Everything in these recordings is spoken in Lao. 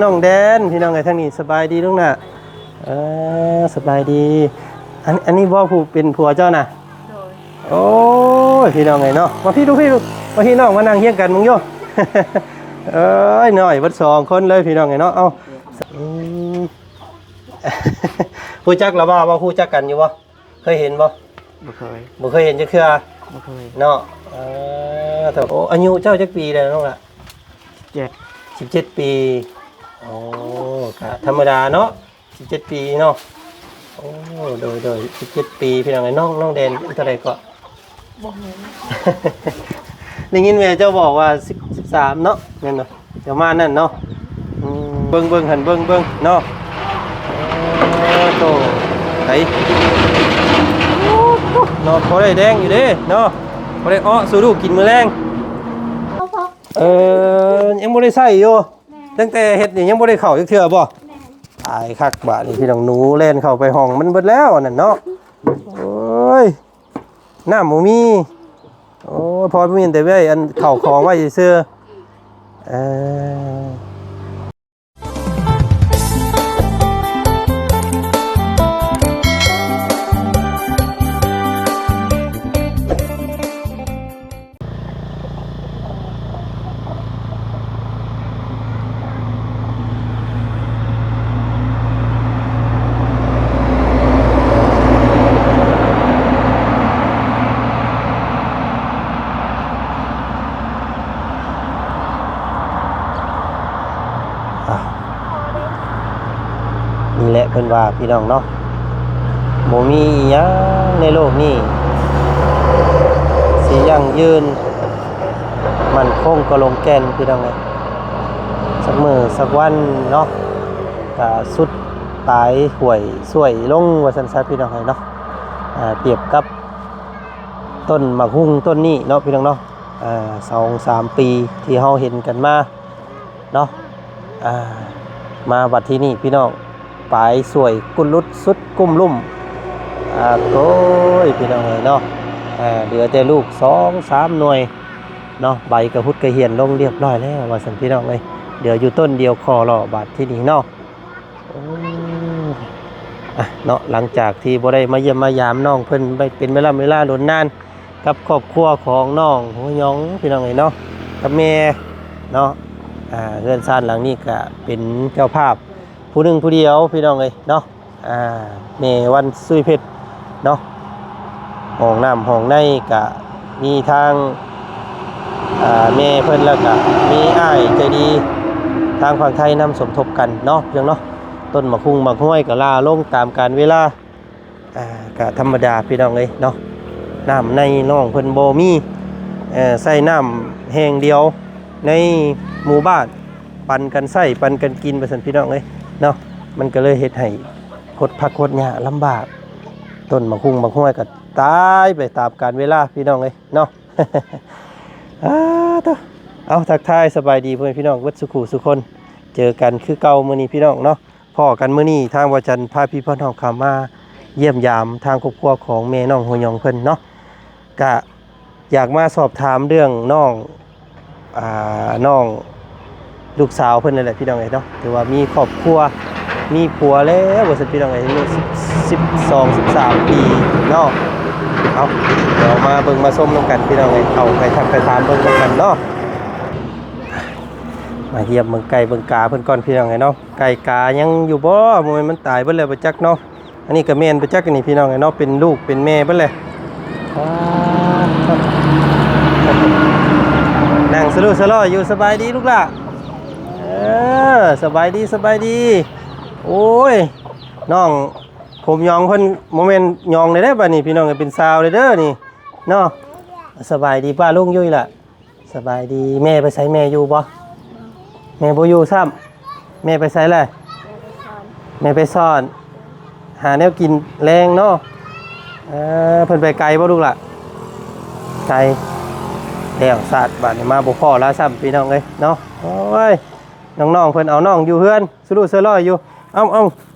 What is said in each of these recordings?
ນ້ອງແດນ ພີ່ນ້ອງເອີຍ ທາງນີ້ສະບາຍດີລຸງນະ? ເອີ ສະບາຍດີ. ອັນ ອັນນີ້ບໍ່ຜູ້ເປັນຜົວເຈົ້ານະ? ໂດຍ. ໂອ້ຍ ພີ່ນ້ອງເອີຍເນາະ ມາພີ່ລູກ ພີ່ລູກ ມາພີ່ນ້ອງ ມານັ່ງຮຽງກັນເບິ່ງຢູ່. ເອີຍ ນ້ອຍເບິດສອງຄົນເລີຍ ພີ່ນ້ອງເອີຍເນາະ. ເອົ້າ ອືມ ຮູ້ຈັກລະບໍ່ ວ່າຮູ້ຈັກກັນຢູ່ບໍ່? ເຄີຍເຫັນບໍ່? ບໍ່ເຄີຍ. ບໍ່ເຄີຍເຫັນຈັກເທື່ອ? ບໍ່ເຄີຍເນາະ. ເອີ ໂອ້ ອາຍຸເຈົ້າຈັກປີແລ້ວນ້ອງລະ? ສິບເຈັດ. ສິບເຈັດປີ. ໂອ້ ກະທຳມະດາເນາະ ສິບເຈັດປີເນາະ. ໂອ້ ໂດຍ ໂດຍ ສິບເຈັດປີ ພີ່ນ້ອງເອີຍ. ນ້ອງ ນ້ອງແດນເທົ່າໃດເກາະ? ບໍ່ຮູ້. ໄດ້ຍິນແມ່ເຈົ້າບອກວ່າສິບ ສິບສາມເນາະ ແມ່ນບໍ່? ປະມານນັ້ນເນາະ. ອືມ ເບິ່ງ ເບິ່ງຫັ້ນ ເບິ່ງ ເບິ່ງເນາະ. ໂອ້ໂຕ ໄປເນາະ ພໍໄດ້ແດງຢູ່ເດ້ເນາະ ພໍໄດ້ເອາະສູ່ລູກກິນມື້ແລງ. ເອີ ຍັງບໍ່ໄດ້ໃຊ້ຢູ່. ແມ່ນ. ຕັ້ງແຕ່ເຮັດນີ້ຍັງບໍ່ໄດ້ເຂົ້າຈັກເທື່ອບໍ່? ແມ່ນ. ຕາຍຄັກບາດນີ້ ພີ່ນ້ອງ ໜູແລ່ນເຂົ້າໄປຫ້ອງມັນເບິດແລ້ວ ອັນນັ້ນເນາະ. ໂອ້ຍ ນ້ຳບໍ່ມີ. ໂອ້ຍ ພໍມີແຕ່ໄວ້ອັນເຂົ້າຂອງໄວ້ຊື່ໆ. ເອີ ອ່ະ ນີ້ແຫຼະເພິ່ນວ່າ ພີ່ນ້ອງເນາະ ບໍ່ມີອີ່ຫຍັງໃນໂລກນີ້ຊິຢັ້ງຢືນ ໝັ້ນຄົງກະຫຼົງແກ່ນ ພີ່ນ້ອງເອີຍ. ສັກມື້ສັກວັນເນາະ ກະສຸດປາຍຫ້ວຍສ່ວຍລົງ ວ່າຊັ້ນຊະ ພີ່ນ້ອງເອີຍເນາະ. ອ່າ ປຽບກັບຕົ້ນໝາກຫຸ່ງຕົ້ນນີ້ເນາະ ພີ່ນ້ອງເນາະ. ອ່າ ສອງສາມປີທີ່ເຮົາເຫັນກັນມາເນາະ ອ່າ ມາບັດທີນີ້ ພີ່ນ້ອງ ປາຍສ່ວຍກຸດຫຼຸດສຸດກຸ້ມລຸ່ມ. ອາໂຕຍ ພີ່ນ້ອງເອີຍເນາະ ເຫຼືອແຕ່ລູກສອງສາມໜ່ວຍເນາະ ໃບກະຫຸດກະຫຽນລົງຮຽບຮ້ອຍແລ້ວ ວ່າຊັ້ນ ພີ່ນ້ອງເອີຍ. ເຫຼືອຢູ່ຕົ້ນດຽວຂໍຫຼໍ່ບາດທີນີ້ເນາະ. ໂອ້ ອະ ເນາະ ຫຼັງຈາກທີ່ບໍ່ໄດ້ມາຢ້ຽມມາຢາມນ້ອງເພິ່ນໄປເປັນເວລາເວລາດົນນານ ກັບຄອບຄົວຂອງນ້ອງຫົວຫຍອງ ພີ່ນ້ອງເອີຍເນາະ ກັບແມ່ເນາະ. ອ່າ ເຮືອນຊານຫຼັງນີ້ກະເປັນເຈົ້າພາບຜູ້ໜຶ່ງຜູ້ດຽວ ພີ່ນ້ອງເອີຍເນາະ. ອ່າ ແມ່ວັນສຸຍເພັດເນາະ ຫ້ອງນ້ຳຫ້ອງໃນກະມີທາງ ອ່າ ແມ່ເພິ່ນ ແລ້ວກະມີອ້າຍໃຈດີທາງຝັ່ງໄທນຳສົມທົບກັນເນາະ ພີ່ນ້ອງເນາະ. ຕົ້ນໝາກຫຸ່ງໝາກຫ້ວຍກະຫຼ້າລົງຕາມການເວລາ ອ່າ ກະທຳມະດາ ພີ່ນ້ອງເອີຍເນາະ. ນ້ຳໃນນ້ອງເພິ່ນບໍ່ມີ ເອີ ໃຊ້ນ້ຳແຫ່ງດຽວໃນໝູ່ບ້ານ ປັນກັນໃຊ້ປັນກັນກິນ ວ່າຊັ້ນ ພີ່ນ້ອງເອີຍເນາະ. ມັນກະເລີຍເຮັດໃຫ້ ຄົດຜັກຄົດຫຍ້າລຳບາກ ຕົ້ນໝາກຫຸ່ງໝາກຫ້ວຍກະຕາຍໄປຕາມການເວລາ ພີ່ນ້ອງເອີຍເນາະ. ອາ ເອົາ ທັກທາຍສະບາຍດີພໍ່ແມ່ພີ່ນ້ອງເບິດສູ່ຄູ່ສູ່ຄົນ ເຈີກັນຄືເກົ່າມື້ນີ້ ພີ່ນ້ອງເນາະ. ພໍ້ກັນມື້ນີ້ ທາງບ່າວຈັນພາພີ່ພານ້ອງເຂົ້າມາຢ້ຽມຢາມທາງຄອບຄົວຂອງແມ່ນ້ອງຫົວຫຍອງເພິ່ນເນາະ ກະ ຢາກມາສອບຖາມເລື່ອງນ້ອງ ອ່າ ນ້ອງລູກສາວເພິ່ນນັ້ນແຫຼະ ພີ່ນ້ອງເອີຍເນາະ. ຖືວ່າມີຄອບຄົວ ມີຜົວແລ້ວວ່າຊັ້ນ ພີ່ນ້ອງເອີຍ ອາຍຸສິບ ສິບສອງ ສິບສາມປີເນາະ. ເອົາ ດຽວມາເບິ່ງມາຊົມນຳກັນ ພີ່ນ້ອງເອີຍ ເຂົ້າໄປທັກໄປຖາມເບິ່ງນຳກັນເນາະ. ມາຢ້ຽມເບິ່ງໄກ່ເບິ່ງກາເພິ່ນກ່ອນ ພີ່ນ້ອງເອີຍເນາະ. ໄກ່ກາຍັງຢູ່ບໍ່? ບໍ່ແມ່ນມັນຕາຍເບິດແລ້ວບໍ່ຈັກເນາະ. ອັນນີ້ກະແມ່ນປະຈັກ ອັນນີ້ ພີ່ນ້ອງເອີຍເນາະ ເປັນລູກເປັນແມ່ເບິດແຫຼະ. ນັ່ງສະລຸສະຫຼອຍຢູ່. ສະບາຍດີລູກຫຼ້າ. ເອີ ສະບາຍດີ ສະບາຍດີ. ໂອ້ຍ ນ້ອງຜົມຫຍອງເພິ່ນບໍ່ແມ່ນຫຍອງແລ້ວເດ້ ບາດນີ້ ພີ່ນ້ອງເອີຍ ເປັນສາວແລ້ວເດີນີ້ເນາະ. ສະບາຍດີປ້າລຸງຢູ່ລະ. ສະບາຍດີ. ແມ່ໄປໃສ? ແມ່ຢູ່ບໍ່? ແມ່ບໍ່ຢູ່ຊ້ຳ. ແມ່ໄປໃສລະ? ແມ່ໄປສອນ. ຫາແນວກິນແລງເນາະ. ເອີ ເພິ່ນໄປໄກບໍ່ລູກຫຼ້າ? ໄກ. ແລ້ວຊາດ ບາດນີ້ມາບໍ່ພໍ້ລາວຊ້ຳ ພີ່ນ້ອງເອີຍເນາະ. ໂອ້ຍ ນ້ອງໆເພິ່ນເອົານ້ອງຢູ່ເຮືອນ ສະລຸສະຫຼອຍຢູ່. ເອົ້າ ເອົ້າ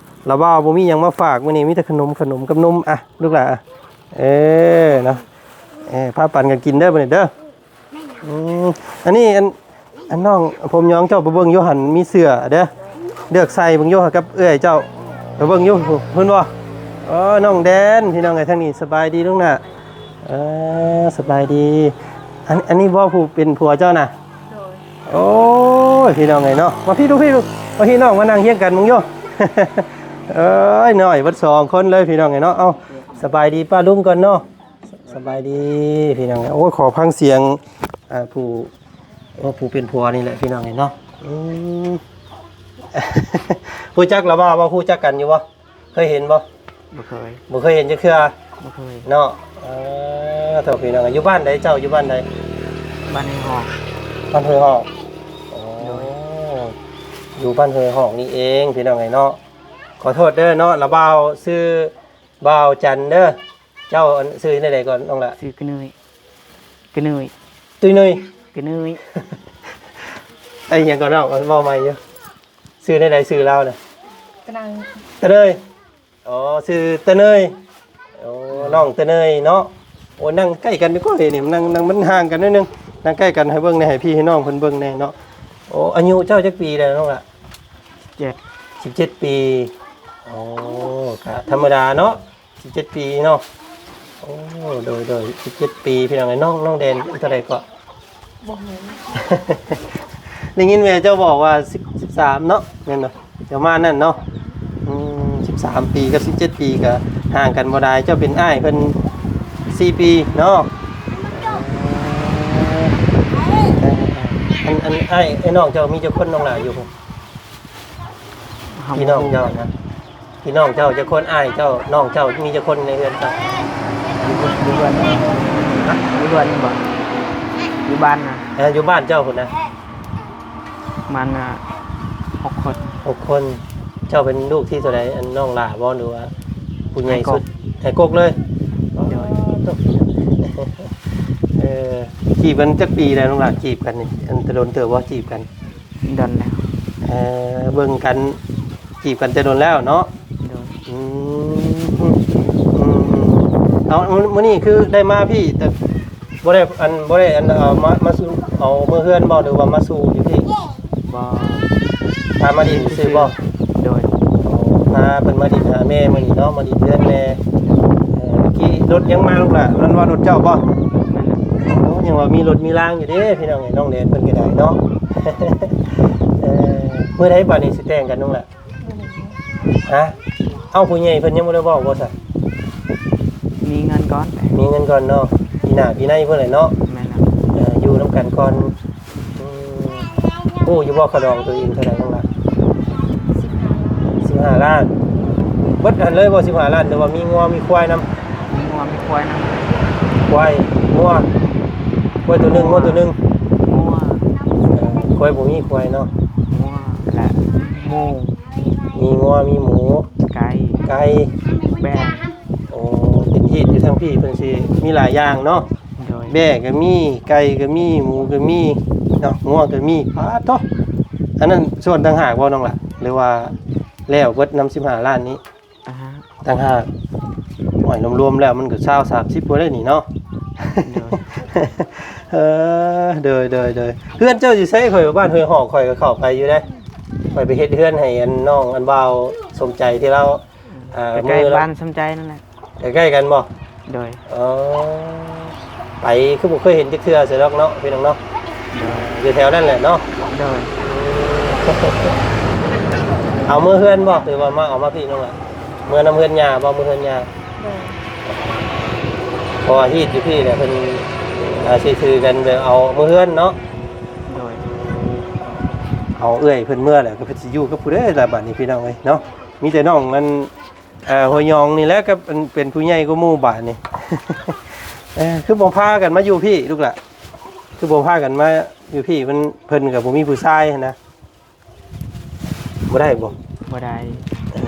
ລະວ່າບໍ່ມີຫຍັງມາຝາກ ມື້ນີ້ມີແຕ່ຂະໜົມ ຂະໜົມກັບນົມ. ອະ ລູກຫຼ້າ ເອີ ເນາະ ເອີ ພາປັນກັນກິນເດີ ບາດນີ້ເດີ. ອືມ ອັນນີ້ ອັນ ອັນນ້ອງຜົມຫຍອງ ເຈົ້າໄປເບິ່ງຢູ່ຫັ້ນ ມີເສື້ອເດີ. ເລືອກໃສ່ເບິ່ງຢູ່ກັບເອື້ອຍເຈົ້າ ໄປເບິ່ງຢູ່ພຸ້ນບໍ່? ເອີ ນ້ອງແດນ ພີ່ນ້ອງເອີຍ ທາງນີ້ ສະບາຍດີລຸງໜ້າ. ເອີ ສະບາຍດີ. ອັນ ອັນນີ້ບໍ່ ຜູ້ເປັນຜົວເຈົ້ານະ? ໂດຍ. ໂອ້ຍ ພີ່ນ້ອງເອີຍເນາະ ມາພີ້ດູ ພີ້ດູ ມາພີ້ ນ້ອງມານັ່ງຮຽງກັນເບິ່ງຢູ່. ເອີຍ ນ້ອຍເບິດສອງຄົນເລີຍ ພີ່ນ້ອງເອີຍເນາະ. ເອົ້າ ສະບາຍດີປ້າລຸງກ່ອນເນາະ. ສະບາຍດີພີ່ນ້ອງ. ໂອ້ຍ ຂໍຟັງສຽງ ອ່າ ຜູ້ ໂອ້ ຜູ້ເປັນຜົວນີ້ແຫຼະພີ່ນ້ອງເອີຍເນາະ. ອືມ ຮູ້ຈັກລະບໍ່ ວ່າຮູ້ຈັກກັນຢູ່ບໍ່? ເຄີຍເຫັນບໍ່? ບໍ່ເຄີຍ. ບໍ່ເຄີຍເຫັນຈັກເທື່ອ? ບໍ່ເຄີຍເນາະ. ເອີ ໂທ້ ພີ່ນ້ອງ ຢູ່ບ້ານໃດເຈົ້າ? ຢູ່ບ້ານໃດ? ບ້ານຫ້ວຍຫອກ. ບ້ານຫ້ວຍຫອກ. ໂອ້ ໂດຍ ຢູ່ບ້ານຫ້ວຍຫອກນີ້ເອງ ພີ່ນ້ອງເອີຍເນາະ. ຂໍໂທດເດີເນາະ ລະບ່າວຊື່ບ່າວຈັນເດີ. ເຈົ້າ ອັນ ຊື່ແນວໃດກ່ອນນ້ອງຫຼ້າ? ຊື່ກະເນີຍ ກະເນີຍ ຕຸ້ຍນຸຍ ກະເນີຍ. ໄອ້ຫຍັງກ່ອນນ້ອງ ເວົ້າໃໝ່ຢູ່. ຊື່ແນວໃດຊື່ລາວນະ? ຕະເນີຍ ຕະເນີຍ. ອໍ ຊື່ຕະເນີຍ. ໂອ້ ນ້ອງຕະເນີຍເນາະ. ໂອ້ ນັ່ງໃກ້ກັນດີກວ່າເດນີ້ ນັ່ງ ນັ່ງມັນຫ່າງກັນໜ້ອຍໜຶ່ງ ນັ່ງໃກ້ກັນ ໃຫ້ເບິ່ງແດ່ ໃຫ້ພີ່ໃຫ້ນ້ອງເພິ່ນເບິ່ງແດ່ເນາະ. ໂອ້ ອາຍຸເຈົ້າຈັກປີແລ້ວນ້ອງຫຼ້າ? ສິບເຈັດ ສິບເຈັດປີ. ໂອ້ ກະທຳມະດາເນາະ ສິບເຈັດປີເນາະ. ໂອ້ ໂດຍ ໂດຍ ສິບເຈັດປີ ພີ່ນ້ອງເອີຍ. ນ້ອງ ນ້ອງແດນເທົ່າໃດເກາະ? ບໍ່ຮູ້ ໄດ້ຍິນແມ່ເຈົ້າບອກວ່າສິບ ສິບສາມເນາະ ແມ່ນບໍ່? ປະມານນັ້ນເນາະ. ອືມ ສິບສາມປີກັບສິບເຈັດປີກະຫ່າງກັນບໍ່ຫຼາຍ. ເຈົ້າເປັນອ້າຍເພິ່ນສີ່ປີເນາະ. ອັນ ອັນ ອ້າຍ ອ້າຍນ້ອງເຈົ້າມີຈັກຄົນນ້ອງຫຼ້າຢູ່? ພີ່ນ້ອງເຈົ້ານະ ພີ່ນ້ອງເຈົ້າຈັກຄົນ? ອ້າຍເຈົ້າ ນ້ອງເຈົ້າມີຈັກຄົນໃນເຮືອນເຈົ້າ? ຢູ່ເຮືອນ ຢູ່ເຮືອນນີ້ບໍ່? ຢູ່ບ້ານນະ? ເອີ ຢູ່ບ້ານເຈົ້າພຸ້ນນະ? ມັນນະ ຫົກຄົນ. ຫົກຄົນ. ເຈົ້າເປັນລູກທີເທົ່າໃດ? ອັນ ນ້ອງຫຼ້າບໍ່ ຫຼືວ່າຜູ້ໃຫຍ່ສຸດ? ອ້າຍກົກ ອ້າຍກົກເລີຍ? ໂດຍ. ເອີ ຈີບກັນຈັກປີແລ້ວນ້ອງຫຼ້າ? ຈີບກັນນີ້ ອັນ ແຕ່ດົນເຕີບບໍ່ ຈີບກັນ? ດົນແລ້ວ. ເອີ ເບິ່ງກັນ ຈີບກັນແຕ່ດົນແລ້ວເນາະ? ໂດຍ. ອືມ ອືມ ອືມ. ເອົາ ມື້ ມື້ນີ້ຄືໄດ້ມາພີ້ ແຕ່ບໍ່ໄດ້ ອັນ ບໍ່ໄດ້ ອັນ ເອົາມາ ມາສູ່ ເອົາເມືອເຮືອນບໍ່ ຫຼືວ່າມາສູ່ຢູ່ພີ້? ບໍ່. ພາມາຫຼິ້ນຊື່ບໍ່? ໂດຍ. ໂອ້ ພາເພິ່ນມາຫຼິ້ນຫາແມ່ມື້ນີ້ເນາະ ມາຫຼິ້ນເຮືອນແມ່. ເອີ ຂີ່ລົດຫຍັງມາລູກຫຼ້າ? ນັ້ນວ່າລົດເຈົ້າບໍ່? ແມ່ນແຫຼະ. ໂອ້ ຍັງວ່າມີລົດມີລາງຢູ່ເດ້ ພີ່ນ້ອງເອີຍ ນ້ອງແດນເພິ່ນກະໄດ້ເນາະ. ເອີ ມື້ໃດບາດນີ້ຊິແຕ່ງກັນນ້ອງຫຼ້າ? ຮະ? ເອົ້າ ຜູ້ໃຫຍ່ເພິ່ນຍັງບໍ່ໄດ້ເວົ້າບໍ່ຊະ? ມີເງິນກ່ອນ ມີເງິນກ່ອນເນາະ ປີໜ້າປີໃນພຸ້ນແຫຼະເນາະ. ແມ່ນແລ້ວ. ເອີ ຢູ່ນຳກັນກ່ອນ. ອືມ ຮູ້ຢູ່ບໍ່ ຄ່າດອງໂຕເອງເທົ່າໃດນ້ອງຫຼ້າ? ສິບຫ້າລ້ານ. ສິບຫ້າລ້ານ. ເບິດຫັ້ນເລີຍບໍ່ ສິບຫ້າລ້ານ ຫຼືວ່າມີງົວມີຄວາຍນຳ? ມີງົວມີຄວາຍນຳ. ຄວາຍ ງົວ ຄວາຍໂຕໜຶ່ງ ງົວໂຕໜຶ່ງ. ງົວ. ເອີ ຄວາຍບໍ່ມີຄວາຍເນາະ. ງົວ ແລະ ໝູ. ມີງົວ ມີໝູ ໄກ່ ໄກ່ ແບ້. ໂອ້ ເປັນຮີດຢູ່ທາງພີ້ ເພິ່ນຊິມີຫຼາຍຢ່າງເນາະ. ໂດຍ. ແບ້ກະມີ ໄກ່ກະມີ ໝູກະມີເນາະ ງົວກະມີ. ປາດໂທ້ ອັນນັ້ນສ່ວນຕ່າງຫາກບໍ່ນ້ອງຫຼ້າ ຫຼືວ່າແລ້ວເບິດນຳສິບຫ້າລ້ານນີ້? ຕ່າງຫາກ. ໂອ້ຍ ລວມໆແລ້ວມັນກະຊາວ ສາມສິບພຸ້ນເດ້ນີ້ເນາະ. ໂດຍ. ເອີ ໂດຍ ໂດຍ ໂດຍ. ເຮືອນເຈົ້າຢູ່ໃສ? ຂ້ອຍບ້ານຫ້ວຍຫອກ ຂ້ອຍກະເຂົ້າໄປຢູ່ເດ້. ຂ້ອຍໄປເຮັດເຮືອນໃຫ້ອັນນ້ອງອັນບ່າວສົມໃຈທີ່ລາວ ອ່າ ໃກ້ ມື້ລະ ບ້ານສົມໃຈນັ້ນແຫຼະ. ໃກ້ໆກັນບໍ່? ໂດຍ. ອໍ ໄປຄືບໍ່ເຄີຍເຫັນຈັກເທື່ອຊະດອກເນາະ ພີ່ນ້ອງເນາະ. ໂດຍ. ຢູ່ແຖວນັ້ນແຫຼະເນາະ. ໂດຍ. ເອົາເມືອເຮືອນບໍ່ ຫຼືວ່າມາ ເອົາມາພີ້ນ້ອງຫຼ້າ? ເມືອນຳເຮືອນຍ່າບໍ່? ເມືອເຮືອນຍ່າ. ໂດຍ. ເພາະວ່າຮີດຢູ່ພີ້ແຫຼະ ເພິ່ນ ອ່າ ຊິຖືກັນແບບເອົາເມືອເຮືອນເນາະ. ໂດຍ. ເອົາເອື້ອຍເພິ່ນເມືອແຫຼະ ກະເພິ່ນຊິຢູ່ກັບຜູ້ໃດລະບາດນີ້ ພີ່ນ້ອງເອີຍເນາະ. ມີແຕ່ນ້ອງອັນ ເອີ ຫົວຍອງນີ້ແຫຼະ ກັບອັນເປັນຜູ້ໃຫຍ່ກວ່າໝູ່ບາດນີ້. ເອີ ຄືບໍ່ພາກັນມາຢູ່ພີ້ລູກຫຼ້າ? ຄືບໍ່ພາກັນມາຢູ່ພີ້? ມັນ ເພິ່ນກະບໍ່ມີຜູ້ຊາຍຫັ້ນນະ. ບໍ່ໄດ້ບໍ່? ບໍ່ໄດ້. ເອີ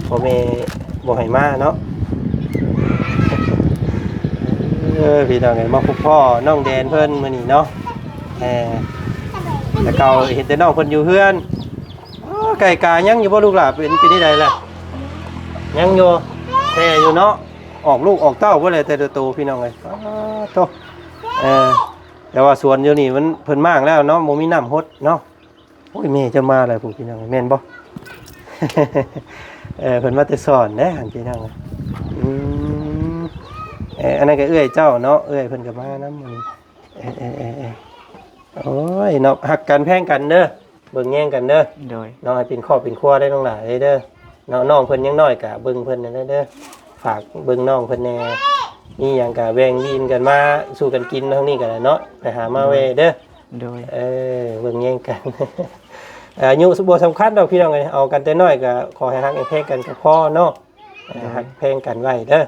ພໍ່ແມ່ບໍ່ໃຫ້ມາເນາະ. ເອີ ພີ່ນ້ອງເອີຍ ມາພົບພໍ້ນ້ອງແດນເພິ່ນມື້ນີ້ເນາະ. ເອີ ແຕ່ເກົ່າເຫັນແຕ່ນ້ອງເພິ່ນຢູ່ເຮືອນ. ອໍ ໄກ່ກາຍັງຢູ່ບໍ່ລູກຫຼ້າ? ເປັນ ເປັນຈັ່ງໃດລະ? ຍັງຢູ່ ແຕ່ຢູ່ເນາະ. ອອກລູກອອກເຕົ້າບໍ່ແຫຼະ ແຕ່ລະໂຕ ພີ່ນ້ອງເອີຍ. ປາດໂທ້ ເອີ ແຕ່ວ່າສວນຢູ່ນີ້ມັນ ເພິ່ນມ້າງແລ້ວເນາະ ບໍ່ມີນ້ຳຫົດເນາະ. ໂອ້ຍ ແມ່ເຈົ້າມາແລ້ວພຸ້ນພີ່ນ້ອງ ແມ່ນບໍ່? ເອີ ເພິ່ນມາແຕ່ສອນເດ້ຫັ້ນພີ່ນ້ອງ. ອືມ ເອີ ອັນນັ້ນກໍເອື້ອຍເຈົ້າເນາະ ເອື້ອຍເພິ່ນກໍມານຳ. ເອີ ເອີ ເອີ ເອີ ໂອ້ຍເນາະ ຮັກກັນແພງກັນເດີ ເບິ່ງແຍງກັນເດີ. ໂດຍ ເນາະ ໃຫ້ເປັນຄອບເປັນຄົວໄດ້ນ້ອງຫຼ້າເດີ. ເນາະ ນ້ອງເພິ່ນຍັງນ້ອຍກະເບິ່ງເພິ່ນແດ່ເດີ ຝາກເບິ່ງນ້ອງເພິ່ນແດ່ ມີຫຍັງກະແບ່ງວິນກັນມາສູ່ກັນກິນທາງນີ້ກໍໄດ້ເນາະ ໄປຫາມາແວ່ເດີ. ໂດຍ ເອີ ເບິ່ງແຍງກັນ ອາຍຸບໍ່ສຳຄັນດອກພີ່ນ້ອງເອີຍ ເອົາກັນແຕ່ນ້ອຍກໍຂໍໃຫ້ຮັກໃຫ້ແພງກັນກໍພໍເນາະ. ເອີ ໂດຍ ຮັກແພງກັນໄວ້ເດີ.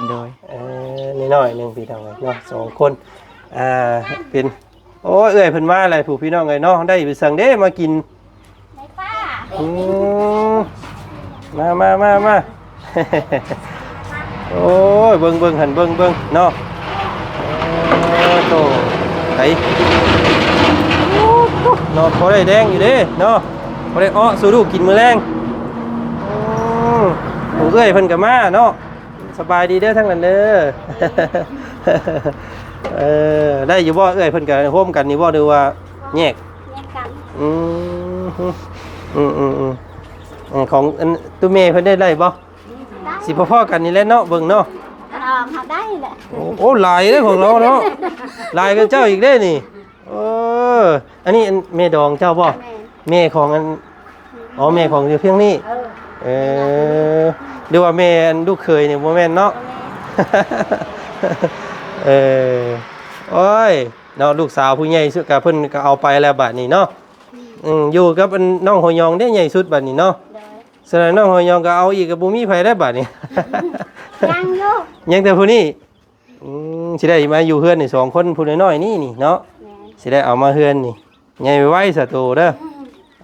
ໂດຍ ເອີ ນ້ອຍໆໜຶ່ງພີ່ນ້ອງເອີຍເນາະ ສອງຄົນ ອ່າ ເປັນ ໂອ້ຍ ເອື້ອຍເພິ່ນມາແລ້ວຜູ້ພີ່ນ້ອງເອີຍເນາະ ໄດ້ໄປສັ່ງເດ້ມາກິນ ໄດ້ປ້າ ອືມ ມາ ມາ ມາ ມາ ໂອ້ຍ ເບິ່ງ ເບິ່ງຫັ້ນ ເບິ່ງ ເບິ່ງເນາະ ໂອ້ໂຕ ໄປ ເນາະ ພໍໄດ້ແດງຢູ່ເດ້ເນາະ ບໍ່ໄດ້ເອາະສູ່ລູກກິນມື້ແລງ. ອືມ ໂອ້ ເອື້ອຍເພິ່ນກໍມາເນາະ ສະບາຍດີເດີທາງນັ້ນເດີ. ເອີ ໄດ້ຢູ່ບໍ່ເອື້ອຍເພິ່ນກໍໂຮມກັນນີ້ບໍ່ ຫຼືວ່າແຍກ? ແຍກກັນ. ອືມ ອືມໆໆ ເອີ ຂອງອັນ ຕູ້ແມ່ເພິ່ນໄດ້ ໄດ້ບໍ່? ໄດ້ ຊິພໍໆກັນນີ້ແຫຼະເນາະ ເບິ່ງເນາະ ລອງເຮົາໄດ້ແຫຼະ. ໂອ້ ໂອ້ ຫຼາຍເດ້ຂອງລາວເນາະ ຫຼາຍກວ່າເຈົ້າອີກເດ້ນີ້. ເອີ ອັນນີ້ອັນແມ່ດອງເຈົ້າບໍ່? ແມ່ ແມ່ຂອງອັນ ອໍ ແມ່ຂອງຢູ່ພຽງນີ້. ເອີ ເອີ ຫຼືວ່າແມ່ອັນລູກເຂີຍນີ້ບໍ່ແມ່ນເນາະ? ບໍ່ແມ່ນ. ເອີ ໂອ້ຍ ເນາະ ລູກສາວຜູ້ໃຫຍ່ສຸດກະເພິ່ນກະເອົາໄປແລ້ວບາດນີ້ເນາະ. ອືມ ຢູ່ກັບອັນນ້ອງຫົວຍອງເດ້ໃຫຍ່ສຸດບາດນີ້ເນາະ. ໂດຍ ສະນັ້ນນ້ອງຫົວຍອງກະເອົາອີກ ກະບໍ່ມີໃຜແລ້ວບາດນີ້. ຍັງຢູ່ ຍັງແຕ່ຜູ້ນີ້. ອືມ ຊິໄດ້ມາຢູ່ເຮືອນນີ້ສອງຄົນ ຜູ້ນ້ອຍໆນີ້ນີ້ເນາະ. ແມ່ນ ຊິໄດ້ເອົາມາເຮືອນນີ້ ໃຫຍ່ໄວໆຊະໂຕເດີ. ອືມ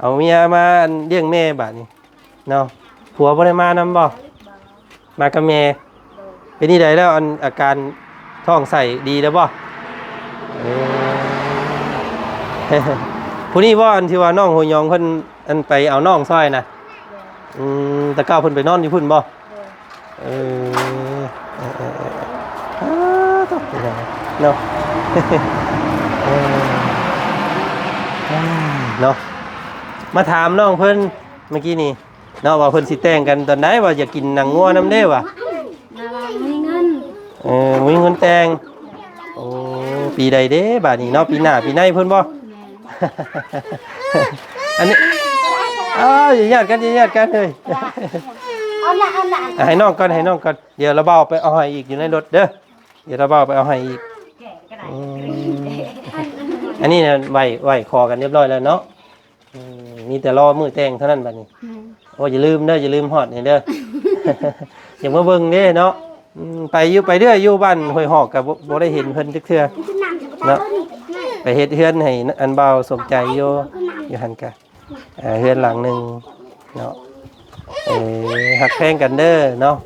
ເອົາເມຍມາລ້ຽງແມ່ບາດນີ້ເນາະ. ຜົວບໍ່ໄດ້ມານຳບໍ່? ມາກັບແມ່. ໂດຍ ເປັນຈັ່ງໃດແລ້ວ ອັນອາການທ້ອງໄສ້ດີແລ້ວບໍ່? ເອີ ຜູ້ນີ້ບໍ່ ອັນທີ່ວ່ານ້ອງຫົວຍອງເພິ່ນ ອັນໄປເອົານ້ອງຊ່ອຍນະ? ໂດຍ ອືມ ແຕ່ເກົ່າເພິ່ນໄປນອນຢູ່ພຸ້ນບໍ່? ໂດຍ ເອີ ເອີ ເອີ ເອີ ເນາະ ເນາະ ມາຖາມນ້ອງເພິ່ນເມື່ອກີ້ນີ້ເນາະ ວ່າເພິ່ນຊິແຕ່ງກັນຕອນໃດ ວ່າຢາກກິນໜັງງົວນຳເດ້ວ່າ. ລາວວ່າບໍ່ມີເງິນ. ເອີ ບໍ່ມີເງິນແຕ່ງ. ໂອ້ ປີໃດເດ້ບາດນີ້ເນາະ ປີໜ້າປີໃນພຸ້ນບໍ່? ແມ່ນ ອັນນີ້ ອ້າວ ຢ່າຍາດກັນ ຢ່າຍາດກັນເຮີ້ຍ. ເອົາລະ ເອົາລະ ອ່ະ ໃຫ້ນ້ອງກ່ອນ ໃຫ້ນ້ອງກ່ອນ ດຽວລະບ່າວໄປເອົາໃຫ້ອີກຢູ່ໃນລົດເດີ ດຽວລະບ່າວໄປເອົາໃຫ້ອີກ. ອືມ ອັນນີ້ນະ ໄຫວ້ ໄຫວ້ຂໍກັນຮຽບຮ້ອຍແລ້ວເນາະ. ອືມ ມີແຕ່ລໍມື້ແຕ່ງເທົ່ານັ້ນບາດນີ້. ແມ່ນ ໂອ້ ຢ່າລືມເດີ ຢ່າລືມຮອດນີ້ເດີ ຢາກມາເບິ່ງເດ້ເນາະ. ອືມ ໄປຢູ່ ໄປເລື້ອຍຢູ່ບ້ານຫ້ວຍຫອກກໍບໍ່ ບໍ່ໄດ້ເຫັນເພິ່ນຈັກເທື່ອເນາະ ໄປເຮັດເຮືອນໃຫ້ອັນບ່າວສົມໃຈຢູ່ ຢູ່ຫັ້ນກະ ເອີ ເຮືອນຫຼັງໜຶ່ງເນາະ. ເອີ ຮັກແພງກັນເດີເນາະ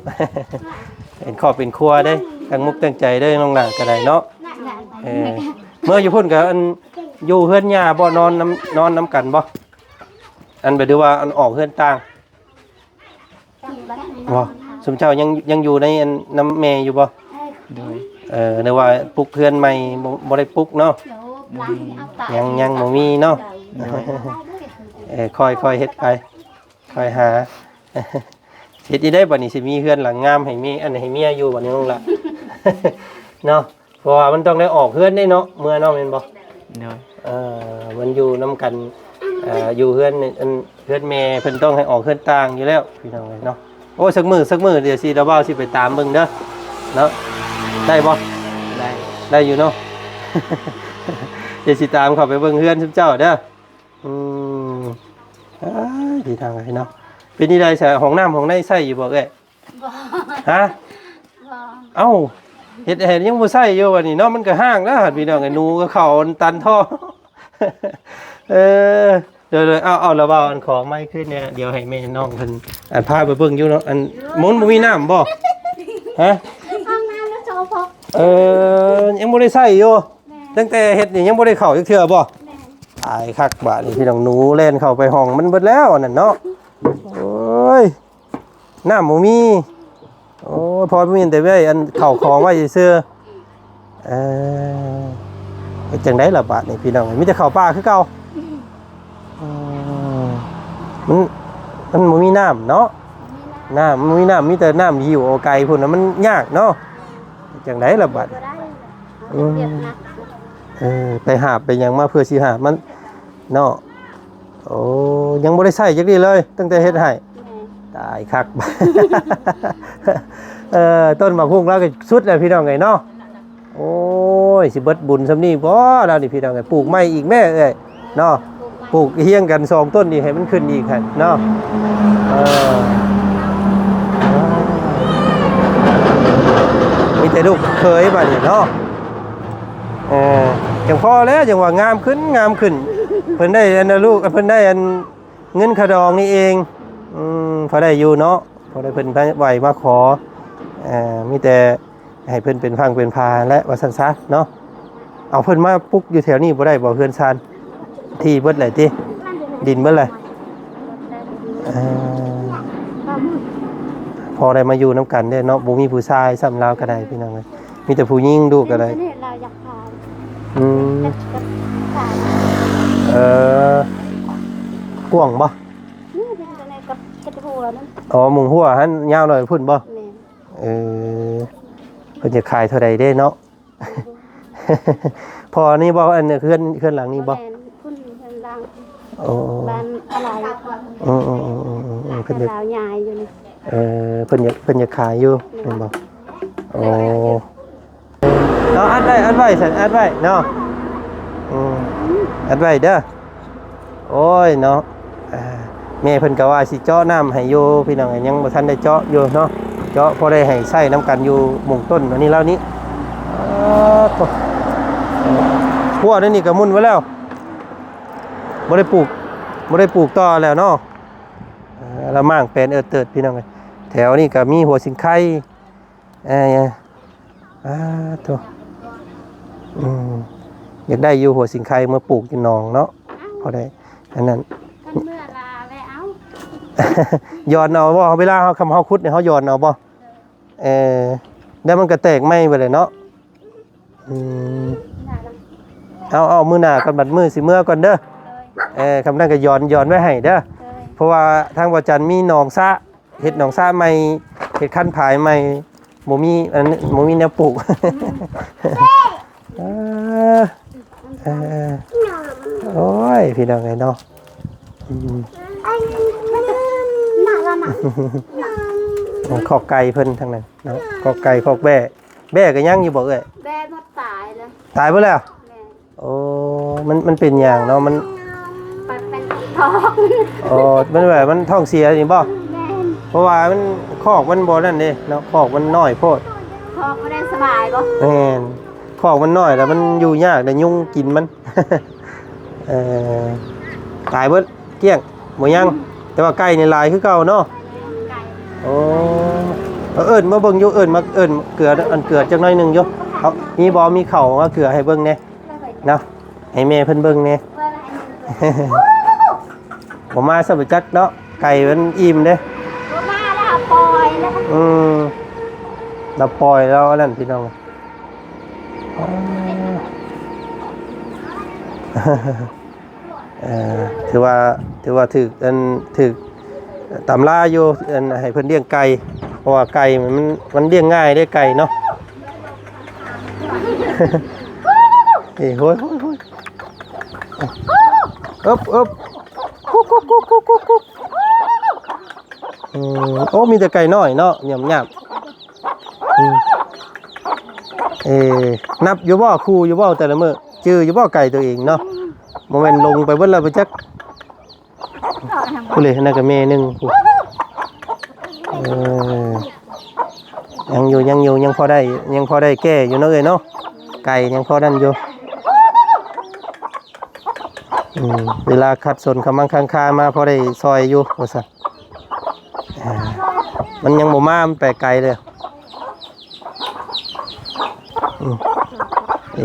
ເປັນຄອບເປັນຄົວເດ້ ຕັ້ງມຸກຕັ້ງໃຈເດີ ນ້ອງຫຼ້າກໍໄດ້ເນາະ. ເອີ ເມື່ອຢູ່ພຸ້ນກໍອັນ ຢູ່ເຮືອນຍ່າບໍ່ ນອນນຳ ນອນນຳກັນບໍ່? ອັນ ແບບ ຫຼືວ່າອັນອອກເຮືອນຕ່າງ? ບໍ່ ຊຸມເຈົ້າຍັງ ຍັງຢູ່ໃນອັນນຳແມ່ຢູ່ບໍ່? ໂດຍ ເອີ ຫຼືວ່າປຸກເຮືອນໃໝ່ ບໍ່ ບໍ່ໄດ້ປຸກເນາະ. ໂດຍ ຍັງ ຍັງບໍ່ມີເນາະ. ໂດຍ ເອີ ຄ່ອຍ ຄ່ອຍເຮັດໄປ ຄ່ອຍຫາ. ເຮັດຈັ່ງໃດບັດນີ້ ຊິມີເຮືອນຫຼັງງາມໃຫ້ເມຍ ອັນ ໃຫ້ເມຍຢູ່ບັດນີ້ ນ້ອງຫຼ້າ ເນາະ. ເພາະວ່າມັນຕ້ອງໄດ້ອອກເຮືອນເດ້ເນາະ ເມື່ອເນາະ ແມ່ນບໍ່? ໂດຍ ເອີ ມັນຢູ່ນຳກັນ ເອີ ຢູ່ເຮືອນ ອັນ ເຮືອນແມ່ເພິ່ນຕ້ອງໃຫ້ອອກເຮືອນຕ່າງຢູ່ແລ້ວ ພີ່ນ້ອງເອີຍເນາະ. ໂອ້ ສັກມື້ ສັກມື້ ດຽວຊິ ລະບ່າວຊິໄປຕາມເບິ່ງເດີເນາະ. ໄດ້ບໍ່? ໄດ້ ໄດ້ຢູ່ເນາະ. ດຽວຊິຕາມເຂົ້າໄປເບິ່ງເຮືອນຊຸມເຈົ້າເດີ. ອືມ ເອີຍ ດີທາງໃດເນາະ. ເປັນຈັ່ງໃດຊະ ຫ້ອງນ້ຳຫ້ອງໃນໃຊ້ຢູ່ບໍ່ເອື້ອຍ? ບໍ່ ຮະ? ບໍ່ ເອົ້າ ເຮັດໃຫ້ຍັງບໍ່ໃຊ້ຢູ່ບັດນີ້ເນາະ. ມັນກໍຮ້າງແລ້ວ ພີ່ນ້ອງເອີຍ ໜູກໍເຂົ້າຕັນທໍ່. ເອີ ໂດຍໆ ເອົາ ເອົາລະບ່າວ ອັນ ຂໍໄມຄືນແດ່ ດຽວໃຫ້ແມ່ນ້ອງເພິ່ນ ອັນ ພາໄປເບິ່ງຢູ່ເນາະ. ອັນ ມັນບໍ່ມີນ້ຳບໍ່? ຮະ? ຫ້ອງນ້ຳແລ້ວໂຊໂພກ ເອີ ຍັງບໍ່ໄດ້ໃຊ້ຢູ່. ແມ່ນ ຕັ້ງແຕ່ເຮັດນີ້ຍັງບໍ່ໄດ້ເຂົ້າຈັກເທື່ອບໍ່? ແມ່ນ ຕາຍຄັກບາດນີ້ ພີ່ນ້ອງ ໜູແລ່ນເຂົ້າໄປຫ້ອງມັນເບິດແລ້ວ ອັນນັ້ນເນາະ. ໂອ້ຍ ນ້ຳບໍ່ມີ. ໂອ້ຍ ພໍມີແຕ່ໄວ້ອັນເຂົ້າຂອງໄວ້ຊື່ໆ. ເອີ ເຮັດຈັ່ງໃດລະບາດນີ້ ພີ່ນ້ອງ ມີແຕ່ເຂົ້າປ່າຄືເກົ່າ. ອືມ ມັນ ມັນບໍ່ມີນ້ຳເນາະ ບໍ່ມີນ້ຳ ນ້ຳ ມັນມີນ້ຳ ມີແຕ່ນ້ຳຫິ້ວເອົາໄກພຸ້ນນະ ມັນຍາກເນາະ. ຈັ່ງໃດລະບັດ ບໍ່ໄດ້ ອືມ ເຮັດໜັກ ເອີ ໄປຫາບໄປຫຍັງມາເພື່ອຊິຫາບມັນເນາະ. ໂອ້ ຍັງບໍ່ໄດ້ໃຊ້ຈັກດີ້ເລີຍ ຕັ້ງແຕ່ເຮັດໃຫ້ ແມ່ນ ຕາຍຄັກ ເອີ ຕົ້ນໝາກຮຸ່ງລາວກໍສຸດແລ້ວພີ່ນ້ອງເອີຍເນາະ. ໂອ້ຍ ຊິເບິດບຸນສ່ຳນີ້ບໍ່ລາວນີ້ພີ່ນ້ອງເອີຍ. ປູກໃໝ່ອີກແມ້ເອື້ອຍເນາະ ປູກຮຽງກັນສອງຕົ້ນນີ້ໃຫ້ມັນຂຶ້ນອີກຫັ້ນເນາະ. ເອີ ມີແຕ່ລູກເຂີຍບາດນີ້ເນາະ. ເອີ ຈັ່ງພໍແລ້ວ ຈັ່ງວ່າງາມຂຶ້ນ ງາມຂຶ້ນ. ເພິ່ນໄດ້ອັນນະລູກ ເພິ່ນໄດ້ອັນເງິນຄ່າດອງນີ້ເອງ. ອືມ ພໍໄດ້ຢູ່ເນາະ ພໍໄດ້ເພິ່ນໄຫວ້ມາຂໍ ເອີ ມີແຕ່ ໃຫ້ເພິ່ນເປັນຝັ່ງເປັນພາແຫຼະ ວ່າຊັ້ນຊະເນາະ. ເອົາ ເພິ່ນມາປຸກຢູ່ແຖວນີ້ບໍ່ໄດ້ບໍ່ ເຮືອນຊານ ທີ່ເບິດແຫຼະຕິ ດິນເບິດແຫຼະ. ເອີ ພໍໄດ້ມາຢູ່ນຳກັນເດ້ເນາະ ບໍ່ມີຜູ້ຊາຍຊ້ຳລາວກໍໄດ້ ພີ່ນ້ອງເອີຍ ມີແຕ່ຜູ້ຍິງ ລູກກໍໄດ້. ນີ້ລາວຢາກຂາຍ ອືມ ເອີ ກວ້າງບໍ່? ນີ້ເປັນຈັ່ງໃດກັບ ກັບຫົວນັ້ນ ອໍ ມຸງຫົວຫັ້ນຍາວໜ້ອຍພຸ້ນບໍ່? ແມ່ນ. ເອີ ເພິ່ນຈະຂາຍເທົ່າໃດເດ້ເນາະ? ພໍນີ້ບໍ່ ອັນເຮືອນ ເຮືອນຫຼັງນີ້ບໍ່? ແມ່ນ ພຸ້ນເຮືອນຫຼັງ ໂອ້ ບ້ານອາໄລ ອືມໆໆໆ ເພິ່ນຢາກ ລາວຍາຍຢູ່ນີ້ ເອີ ເພິ່ນຢາກ ເພິ່ນຢາກຂາຍຢູ່ ແມ່ນ ແມ່ນບໍ່? ໂອ້ ເອົາ ອັດໄວ້ ອັດໄວ້ຊັ້ນ ອັດໄວ້ເນາະ ອືມ ອັດໄວ້ເດີ. ໂອ້ຍເນາະ ອ່າ ແມ່ເພິ່ນກໍວ່າຊິເຈາະນ້ຳໃຫ້ຢູ່ພີ່ນ້ອງ ຍັງບໍ່ທັນໄດ້ເຈາະຢູ່ເນາະ ເຈາະພໍໄດ້ໃຫ້ໃຊ້ນຳກັນຢູ່ໝົງຕົ້ນອັນນີ້ແລ້ວນີ້. ເອີ ໂທ້ ຮົ້ວໃນນີ້ກໍມຸ່ນໄວ້ແລ້ວ ບໍ່ໄດ້ປູກ ບໍ່ໄດ້ປູກຕໍ່ແລ້ວເນາະ. ເອີ ລະມ້າງແປນເອີດເຕີດພີ່ນ້ອງເອີຍ ແຖວນີ້ກໍມີຫົວສິງໄຄ ເອີ ອ່າ ໂທ້ ອືມ ຢາກໄດ້ຢູ່ຫົວສິງໄຄມາປູກຢູ່ໜອງເນາະ ພໍໄດ້ອັນນັ້ນ ຄັນເມື່ອລາແລ້ວເອົາ ຢອນເອົາບໍ່? ເວລາເຮົາ ຄຳເຮົາຂຸດນີ້ ເຮົາຢອນເອົາບໍ່? ເອີ ແລ້ວມັນກໍແຕກໃໝ່ເບິດແຫຼະເນາະ. ອືມ ເອົາ ເອົາ ມື້ໜ້າກ່ອນ ບັດມື້ຊິເມືອກ່ອນເດີ ເອີ ຄຳນັ້ນກໍຢອນ ຢອນໄວ້ໃຫ້ເດີ ເພາະວ່າທາງບໍ່ຈັນມີໜອງສະ ເຮັດໜອງສະໃໝ່ ເຮັດຄັນຜາຍໃໝ່ ບໍ່ມີອັນ ບໍ່ມີແນວປູກ ເອີ ເອີ ໂອ້ຍ ພີ່ນ້ອງເອີຍເນາະ ອືມ ຂອກໄກ່ເພິ່ນທາງນັ້ນເນາະ ຂອກໄກ່ ຂອກແບ້ ແບ້ກໍຍັງຢູ່ບໍ່ເອື້ອຍ? ແບ້ໝົດຕາຍແລ້ວ ຕາຍເບິດແລ້ວ? ແມ່ນ ໂອ້ ມັນ ມັນເປັນຫຍັງເນາະ? ມັນ ມັນເປັນທ້ອງ ໂອ້ ມັນແບບມັນທ້ອງເສຍນີ້ບໍ່? ແມ່ນ ເພາະວ່າມັນ ຄອກມັນບໍ່ນັ້ນເດ້ເນາະ ຄອກມັນນ້ອຍໂພດ ຄອກບໍ່ໄດ້ສະບາຍບໍ່? ແມ່ນ ຄອກມັນນ້ອຍແລ້ວມັນຢູ່ຍາກ ແລ້ວຍຸງກິນມັນ ເອີ ຕາຍເບິດ ກ້ຽງ ບໍ່ຍັງ ແຕ່ວ່າໄກ່ນີ້ຫຼາຍຄືເກົ່າເນາະ? ໄກ່ ໂອ້ ເອີ ເອີ້ນມາເບິ່ງຢູ່ ເອີ້ນມາ ເອີ້ນເກືອ ອັນເກືອຈັກໜ້ອຍໜຶ່ງຢູ່ ເອົາ ມີບໍ່ ມີເຂົ້າມາເກືອໃຫ້ເບິ່ງແດ່ເນາະ ໃຫ້ແມ່ເພິ່ນເບິ່ງແດ່ ບໍ່ມາຊະບໍ່ຈັກເນາະ ໄກ່ມັນອີ່ມເດ້ ບໍ່ມາແລ້ວ ປ່ອຍແລ້ວ ອືມ ລາວປ່ອຍລາວອັນນັ້ນ ພີ່ນ້ອງ ເອີ ຖືວ່າ ຖືວ່າຖືກ ອັນ ຖືກຕຳລາຢູ່ ອັນ ໃຫ້ເພິ່ນລ້ຽງໄກ່ ເພາະວ່າໄກ່ມັນ ມັນລ້ຽງງ່າຍເດ້ໄກ່ເນາະ ເອີ ໂອ້ຍ ໂອ້ຍ ໂອ້ຍ ເອິບ ເອິບ ກຸກ ກຸກ ກຸກ ອືມ ໂອ້ ມີແຕ່ໄກ່ນ້ອຍເນາະ ຫຍາບໆ ອືມ ເອີ ນັບຢູ່ບໍ່? ຄູ່ຢູ່ບໍ່ແຕ່ລະມື້? ຈື່ຢູ່ບໍ່ໄກ່ຕົວເອງເນາະ? ບໍ່ແມ່ນລົງໄປເບິດແລ້ວບໍ່ຈັກ. ຜູ້ເລ ນັ້ນກໍແມ່ໜຶ່ງ ເອີ ຍັງຢູ່ ຍັງຢູ່ ຍັງພໍໄດ້ ຍັງພໍໄດ້ແກ້ຢູ່ເນາະເອື້ອຍເນາະ. ໄກ່ຍັງພໍນັ້ນຢູ່. ອືມ ເວລາຂັດສົນຂະມັງຄັງຄາມາພໍໄດ້ຊ່ອຍຢູ່ວ່າຊັ້ນ. ອ່າ ມັນຍັງບໍ່ມາ ມັນໄປໄກເລີຍ. ອືມ ເອີ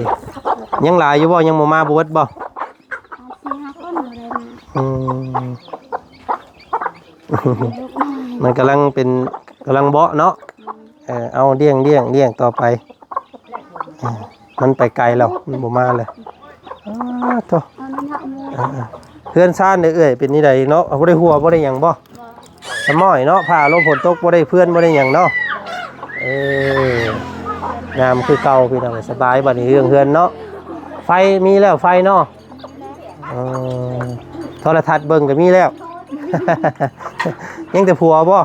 ຍັງຫຼາຍຢູ່ບໍ່? ຍັງບໍ່ມາບໍ່ເບິດບໍ່? ສີ່ຫ້າຄົນບໍ່ໄດ້ມາ. ອືມ ມັນກຳລັງເປັນ ກຳລັງເບາະເນາະ. ອືມ ເອີ ເອົາ ລ້ຽງ ລ້ຽງ ລ້ຽງຕໍ່ໄປ. ເອີ ມັນໄປໄກແລ້ວ ມັນບໍ່ມາເລີຍ. ອ້າ ໂທ້ ເອົາ ເອີ ເອີ ເຮືອນຊານເດ້ເອື້ອຍ ເປັນຈັ່ງໃດເນາະ? ບໍ່ໄດ້ຮົ່ວບໍ່ໄດ້ຫຍັງບໍ່? ບໍ່. ສະໝ້ອຍເນາະ ຟ້າລົມຝົນຕົກ ບໍ່ໄດ້ເພື່ອນບໍ່ໄດ້ຫຍັງເນາະ. ເອີ ງາມຄືເກົ່າພີ່ນ້ອງ ສະບາຍບັດນີ້ ເລື່ອງເຮືອນເນາະ. ໄຟມີແລ້ວ ໄຟເນາະ? ເອີ ໂທລະທັດເບິ່ງກໍມີແລ້ວ. ຍັງແຕ່ຜົວບໍ່?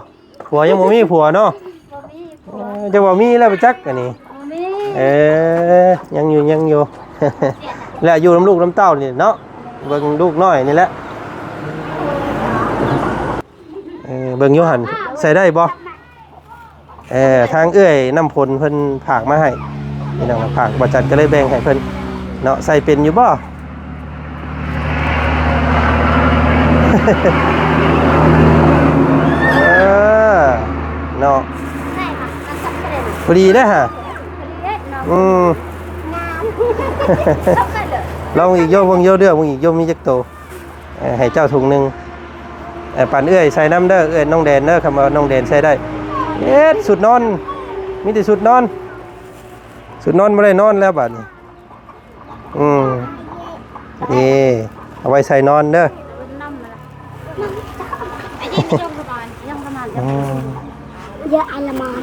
ຜົວຍັງບໍ່ມີຜົວເນາະ? ບໍ່ມີຜົວ. ເອີ ຈະວ່າມີແລ້ວໄປຈັກອັນນີ້. ບໍ່ມີ. ເອີ ຍັງຢູ່ ຍັງຢູ່. ແລ້ວຢູ່ນຳລູກນຳເຕົ້ານີ້ເນາະ ເບິ່ງລູກນ້ອຍນີ້ແຫຼະ. ເອີ ເບິ່ງຢູ່ຫັ້ນ ໃສ່ໄດ້ບໍ່? ເອີ ທາງເອື້ອຍນ້ຳຝົນເພິ່ນຝາກມາໃຫ້ ພີ່ນ້ອງ ຝາກ ບໍ່ຈັດກໍເລີຍແບ່ງໃຫ້ເພິ່ນເນາະ. ໃສ່ເປັນຢູ່ບໍ່? ເອີ ເນາະ ພໍດີເດ້ຫະ. ອືມ ງາມ ລອງອີກໂຍ ເບິ່ງໂຍ ເລືອກເບິ່ງອີກໂຍ ມີຈັກໂຕ. ເອີ ໃຫ້ເຈົ້າຖົງໜຶ່ງ ເອີ ປັນເອື້ອຍໃສ່ນຳເດີ ເອື້ອຍນ້ອງແດນເດີ ຄຳວ່ານ້ອງແດນໃສ່ໄດ້. ເຮັດ ຊຸດນອນ ມີແຕ່ຊຸດນອນ ຊຸດນອນບໍ່ໄດ້ນອນແລ້ວບາດນີ້. ອືມ ນີ້ ເອົາໄວ້ໃສ່ນອນເດີ. ອືມ ເຢາະ ໄອລະມອນ.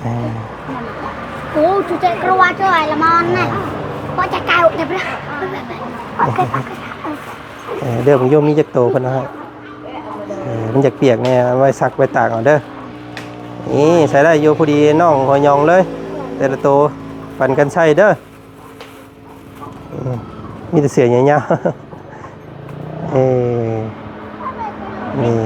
ເອີ ໂອ້ ຈຸເຈກຣວາເຈີ ໄອລະມອນນະ ພໍຈະເກົາເດີ. ເອີ ເດີ ມັນຢູ່ ມີຈັກໂຕເພິ່ນເອົາໃຫ້. ເອີ ມັນຢາກປຽກແດ່ ເອົາໄວ້ຊັກໄວ້ຕາກເອົາເດີ. ນີ້ ໃສ່ໄດ້ຢູ່ ພໍດີນ້ອງຫົວຫຍອງເລີຍ ແຕ່ລະໂຕ ປັນກັນໃສ່ເດີ. ອືມ ມີແຕ່ເສື້ອຍາວໆ. ເອີ ນີ້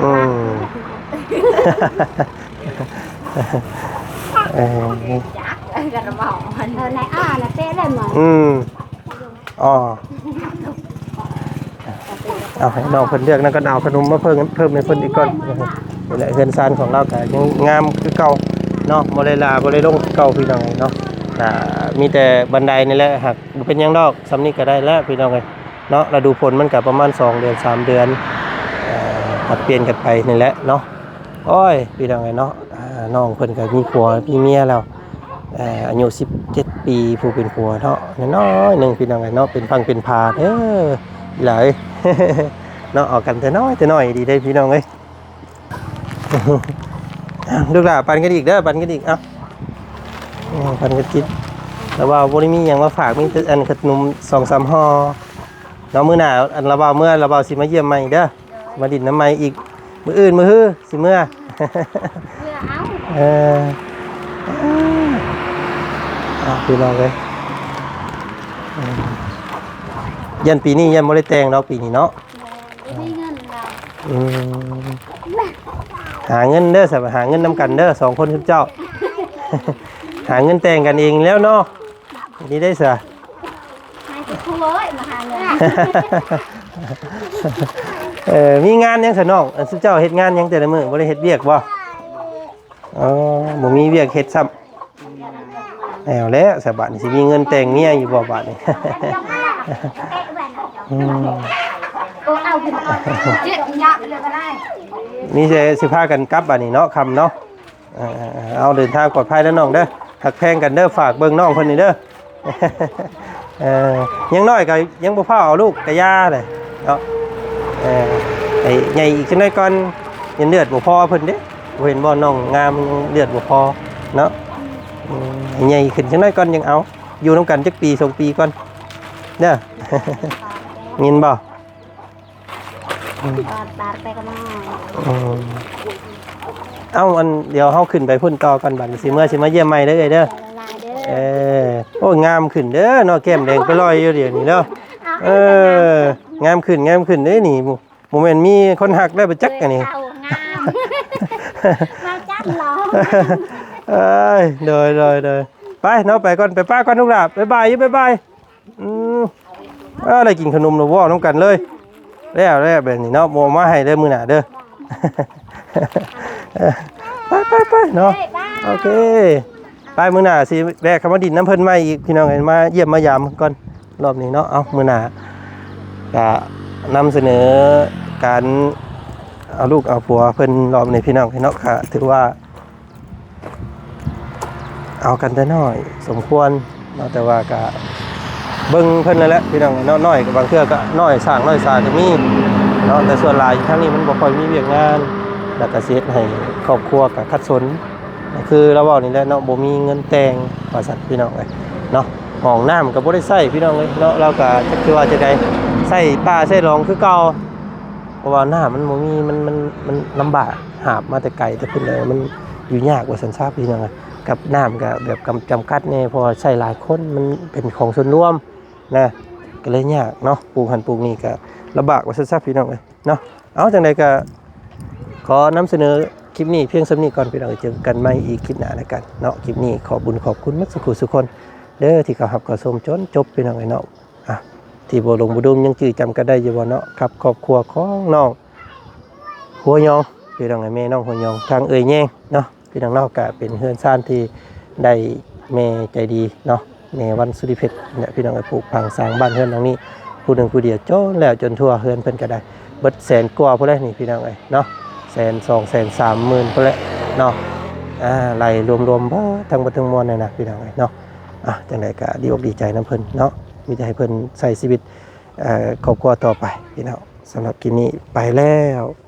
ອືມ ເອີ ເອີ ໃນອ້ານະເຕະເລີຍໝໍ. ອືມ ອໍ ເອົາໃຫ້ນ້ອງເພິ່ນເລືອກນຳກັນ ເອົາຂະໜົມມາເພີ່ມ ເພີ່ມໃຫ້ເພິ່ນອີກກ່ອນ. ນີ້ແຫຼະ ເຮືອນຊານຂອງລາວກໍຍັງງາມຄືເກົ່າເນາະ ບໍ່ໄດ້ຫຼາບໍ່ໄດ້ລົງຄືເກົ່າ ພີ່ນ້ອງເອີຍເນາະ. ກໍມີແຕ່ບັນໄດນີ້ແຫຼະ ຫາກບໍ່ເປັນຫຍັງດອກ ສ່ຳນີ້ກໍໄດ້ແລ້ວ ພີ່ນ້ອງເອີຍເນາະ. ລະດູຝົນມັນກໍປະມານສອງເດືອນ ສາມເດືອນ ເອີ ຜັດປ່ຽນກັນໄປນີ້ແຫຼະເນາະ. ໂອ້ຍ ພີ່ນ້ອງເອີຍເນາະ ອ່າ ນ້ອງເພິ່ນກໍມີຜົວມີເມຍແລ້ວ ເອີ ອາຍຸສິບເຈັດປີ ຜູ້ເປັນຜົວເນາະ ນ້ອຍໆໜຶ່ງ ພີ່ນ້ອງເອີຍເນາະ. ເປັນຝັ່ງເປັນຜາເດີຫຼາຍເນາະ ເອົາກັນແຕ່ນ້ອຍແຕ່ນ້ອຍດີເດ້ ພີ່ນ້ອງເອີຍ. ລູກຫຼ້າ ປັນກັນອີກເດີ ປັນກັນອີກ ເອົາ ເອີ ປັນກັນກິນ. ລະວ່າບໍ່ໄດ້ມີຫຍັງມາຝາກ ມີແຕ່ອັນຂະໜົມສອງສາມຫໍ່ເນາະ. ມື້ໜ້າ ອັນລະວ່າເມື່ອ ລະວ່າຊິມາຢ້ຽມໃໝ່ເດີ. ມາດິນນຳໃໝ່ອີກ ມື້ອື່ນມື້ຮືຊິເມືອ ເມືອເອົາ. ເອີ ເອົາ ພີ່ນ້ອງເອີຍ ຢ້ານປີນີ້ຢ້ານບໍ່ໄດ້ແຕ່ງດອກ ປີນີ້ເນາະ. ບໍ່ມີເງິນລະ ອືມ ຫາເງິນເດີ ສະ ຫາເງິນນຳກັນເດີ ສອງຄົນຊຸມເຈົ້າ ຫາເງິນແຕ່ງກັນເອງແລ້ວເນາະ. ນີ້ໄດ້ສະ ໃຫ້ຜູ້ເອີຍມາຫາເງິນ. ເອີ ມີງານຫຍັງຊະນ້ອງ? ອັນຊຸມເຈົ້າເຮັດງານຫຍັງແຕ່ລະມື້? ບໍ່ໄດ້ເຮັດວຽກບໍ່? ອໍ ບໍ່ມີວຽກເຮັດຊ້ຳ. ແລ້ວແຫຼະສະ ບາດນີ້ຊິມີເງິນແຕ່ງເມຍຢູ່ບໍ່ບາດນີ້? ອືມ ມີແຕ່ຊິພາກັນກັບບາດນີ້ເນາະ ຄ່ຳເນາະ. ເອີ ເອົາ ເດີນທາງປອດໄພເດີນ້ອງເດີ ຮັກແພງກັນເດີ ຝາກເບິ່ງນ້ອງເພິ່ນນີ້ເດີ. ເອີ ຍັງນ້ອຍກໍຍັງບໍ່ຟ້າວເອົາລູກ ກະຢ່າເລີຍເນາະ. ເອີ ໃຫ້ໃຫຍ່ອີກຈັກໜ້ອຍກ່ອນ ຍັງເລືອດບໍ່ພໍເພິ່ນເດ້. ບໍ່ເຫັນບໍ່ ນ້ອງງາມ ເລືອດບໍ່ພໍເນາະ. ອືມ ໃຫ້ໃຫຍ່ຂຶ້ນຈັກໜ້ອຍກ່ອນຍັງເອົາ ຢູ່ນຳກັນຈັກປີສອງປີກ່ອນເດີ ຍິນບໍ່? ອືມ ຕາດ ຕາດໄປກັນມາ. ອືມ ເອົ້າ ອັນ ດຽວເຮົາຂຶ້ນໄປພຸ້ນຕໍ່ກ່ອນ ບັດນີ້ຊິເມືອ ຊິມາຢ້ຽມໃໝ່ເດີເອື້ອຍເດີ. ເອີ ໂອ້ຍ ງາມຂຶ້ນເດີເນາະ ແກ້ມແດງປະລອຍຢູ່ດຽວນີ້ເນາະ. ເອີ ງາມຂຶ້ນ ງາມຂຶ້ນເດ້ນີ້. ບໍ່ແມ່ນມີຄົນຮັກແລ້ວໄປຈັກອັນນີ້ ເອົາງາມ ມາຈັກຫຼໍ. ເອີຍ ໂດຍ ໂດຍ ໂດຍ ໄປເນາະ ໄປກ່ອນ ໄປປ້າກ່ອນລູກຫຼ້າ ບາຍບາຍ ຢູ່ ບາຍບາຍ. ອືມ ເອີ ໄດ້ກິນຂະໜົມແລ້ວເວົ້ານຳກັນເລີຍ. ແລ້ວ ແລ້ວແບບນີ້ເນາະ ບໍ່ເອົາມາໃຫ້ເດີມື້ໜ້າເດີ. ໄປ ໄປ ໄປເນາະ ໂອເຄ ໄປ ມື້ໜ້າຊິແວະເຂົ້າມາດິນນຳເພິ່ນໃໝ່ອີກ ພີ່ນ້ອງເອີຍ ມາຢ້ຽມມາຢາມເພິ່ນກ່ອນ. ລອບນີ້ເນາະ ເອົ້າ ມື້ໜ້າກະນຳສະເໜີການເອົາລູກເອົາຜົວເພິ່ນລອບນີ້ ພີ່ນ້ອງເນາະ ກະຖືວ່າ ເອົາກັນແຕ່ນ້ອຍສົມຄວນເນາະ ແຕ່ວ່າກະເບິ່ງເພິ່ນນັ້ນແຫຼະພີ່ນ້ອງເນາະ. ນ້ອຍກະບາງເທື່ອກະນ້ອຍສ້າງນ້ອຍສາກະມີເນາະ ແຕ່ສ່ວນຫຼາຍທາງນີ້ມັນບໍ່ຄ່ອຍມີວຽກງານ ແລ້ວກະຊິເຮັດໃຫ້ຄອບຄົວກະຂັດສົນ ຄືລາວເວົ້ານີ້ແຫຼະເນາະ ບໍ່ມີເງິນແຕ່ງວ່າຊັ້ນພີ່ນ້ອງເອີຍເນາະ. ຫ້ອງນ້ຳກະບໍ່ໄດ້ໃຊ້ພີ່ນ້ອງເອີຍເນາະ ລາວກະຈັກຊິວ່າຈັ່ງໃດ ໃຊ້ປ່າໃຊ້ຫຼອງຄືເກົ່າ ເພາະວ່ານ້ຳມັນບໍ່ມີ ມັນ ມັນ ມັນລຳບາກ ຫາບມາແຕ່ໄກແຕ່ພຸ້ນເລີຍ ມັນຢູ່ຍາກວ່າຊັ້ນຊະພີ່ນ້ອງເອີຍ. ກັບນ້ຳກະແບບກຳ ຈຳກັດແດ່ ເພາະວ່າໃຊ້ຫຼາຍຄົນ ມັນເປັນຂອງສ່ວນລວມນະ ກະເລີຍຍາກເນາະ ປູກຫັ້ນປູກນີ້ກະລຳບາກວ່າຊັ້ນຊະພີ່ນ້ອງເອີຍເນາະ. ເອົາ ຈັ່ງໃດກະຂໍນຳສະເໜີຄລິບນີ້ພຽງສ່ຳນີ້ກ່ອນພີ່ນ້ອງເອີຍ ເຈີກັນໃໝ່ອີກຄລິບໜ້າແລ້ວກັນເນາະ. ຄລິບນີ້ຂອບບຸນຂອບຄຸນໝົດສູ່ຜູ້ສູ່ຄົນເດີ ທີ່ເຂົ້າຮັບເຂົ້າຊົມຈົນຈົບພີ່ນ້ອງເອີຍເນາະ. ອ່ະ ທີ່ບໍ່ຫຼົງບໍ່ດຸມຍັງຈື່ຈຳກັນໄດ້ຢູ່ບໍ່ເນາະ ກັບຄອບຄົວຂອງນ້ອງຫົວຍອງ ພີ່ນ້ອງເອີຍ ແມ່ນ້ອງຫົວຍອງ ທາງເອື້ອຍແຍງເນາະ ພີ່ນ້ອງເນາະ. ກະເປັນເຮືອນຊານທີ່ໄດ້ແມ່ໃຈດີເນາະ ແມ່ວັນສຸລິເພັດນີ້ແຫຼະ ພີ່ນ້ອງເອີຍ ປູກຝັງສ້າງບ້ານເຮືອນຫຼັງນີ້ ຜູ້ໜຶ່ງຜູ້ດຽວ ຈົນແລ້ວຈົນທົ່ວ ເຮືອນເພິ່ນກະໄດ້ເບິດແສນກວ່າພຸ້ນແຫຼະນີ້ ພີ່ນ້ອງເອີຍເນາະ ແສນສອງແສນສາມໝື່ນພຸ້ນແຫຼະເນາະ. ອ່າ ໄລ່ລວມໆເບິດທັງໝົດທັງມວນນັ້ນນະ ພີ່ນ້ອງເອີຍເນາະ. ອ່ະ ຈັ່ງໃດກະດີອົກດີໃຈນຳເພິ່ນເນາະ ມີແຕ່ໃຫ້ເພິ່ນໃຊ້ຊີວິດ ເອີ ຄອບຄົວຕໍ່ໄປພີ່ນ້ອງ. ສຳລັບຄລິບນີ້ໄປແລ້ວ.